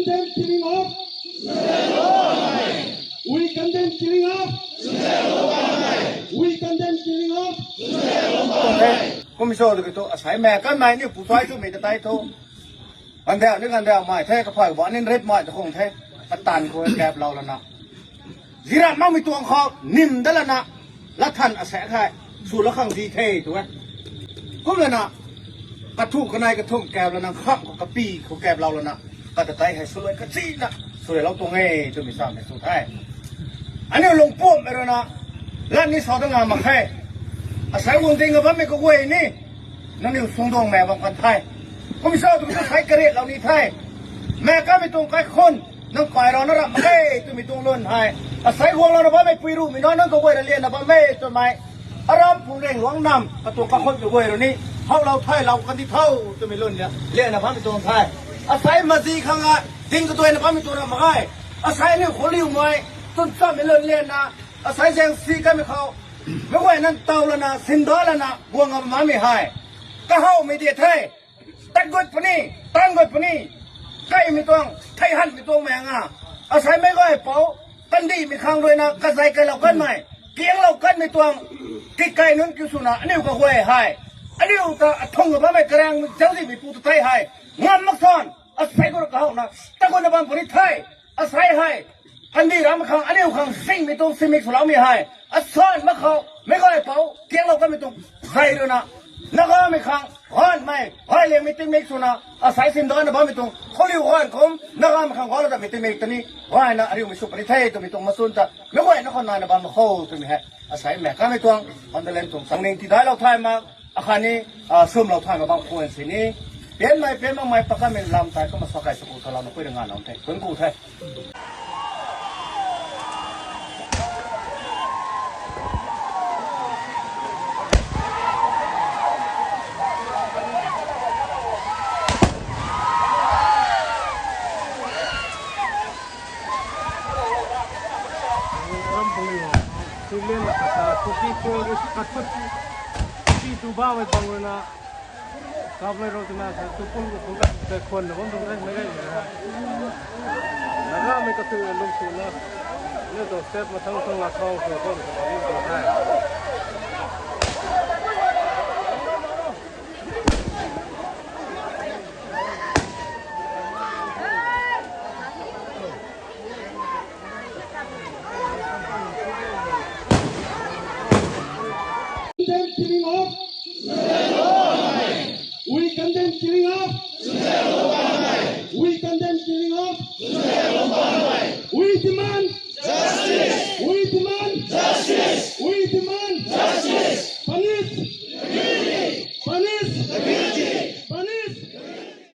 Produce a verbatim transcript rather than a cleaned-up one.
Condemn killing of. We condemn killing of. We condemn killing of. Kumso tu kitu asai mei kanmei ni putuai tu mei ta tai thu. Gandau ni gandau mei the, kaphay ba nin ret mei ta khong the. Katan khou kaplou lana. Ziram makmei tuang khou nim dat lana, lathan asaekc hei sw la khang di the tu e. Kum lana, kathu kanei kathumh kap lana, kham khou kapi khou kaplou lana, kata tei hei swluai kachina swluailou tuang e twmei samei sw the. Aniu lungpuammei rui na, lat ni sa ta nga mak khe. Asai guang ding a bammei kaguay ni, nangniw sungduangmei bam kan the. Kumso tu tu sai kariatlou ni the. Mei kamei tuang kaikhun, nang kai rana ramh mak khe twmei tuang lun hei. Asai guanglouna bammei pui ruhmei na nang kaguay ra lianna bam e twmei. Aram pu reng luang nam, katuang kakhunmei guay rui ni, howlou the, lou kan di tho twmei lun lia, lianna bammei tuang the. Asai mazi khang a, ding kaduaina bammei tuang ramh mak ge. Asai aniu khou liumei, tun chammei lun lianna, asai zaeng si kamei khou, meic guayna ntaw lana, sinda lana, guang ngam makmei hei. Kahawmei di the. Tat gut puni, tan gut puni, kaimei tuang, thei hanmei tuang mei nga. Asai meic guay pou, kandihmei khang rui na, kazei kailou kanmei, kianglou kanmei tuang, kikai nunc kiu swna, aniu kaguay hei. Aniu ta athung a bammei karang, zauczihmei pu ta tei hei. Ngam mak san, asai khou ra kahawna, tat gutna bam puni the. Asai hei, kandih ram khang, aniu khang singmei tuang simik swloumei hei. Asan mak khou, meic guay pou, kianglou kanmei tuang, zay rui na. Nagamei khang, ganmei, gay liangmei tingmik swna, asai simdana bammei tuang, khouliu gan kum, Nagamei khang ganlou datmei tingmik ta ni, gayna ariumei sw puni the twmei tuang machun ta, meic guayna khou naina bam mak kho twmei hei. Asai mei kamei tuang, Mandalay tuang, sangning tidailou thay mak, akhatni, ah, swmlou thay mak bam khwan sini. Pianmei, pian makmei, pakanmei lam tei, kumna sa kai saku talouna pui ra nganlou the, thuanc ku the. Pi tu ba wei bang rui na, kap lei rou twna sa tu pun ku khun ka tei khwan na bam tuang e, meic guay na. Nagamei katu lung swna, aniu tuang step mathang thang la thau sw khwan ka bam tuang e. Condemn killing of. We condemn killing of. We condemn killing of. We demand justice. We demand justice.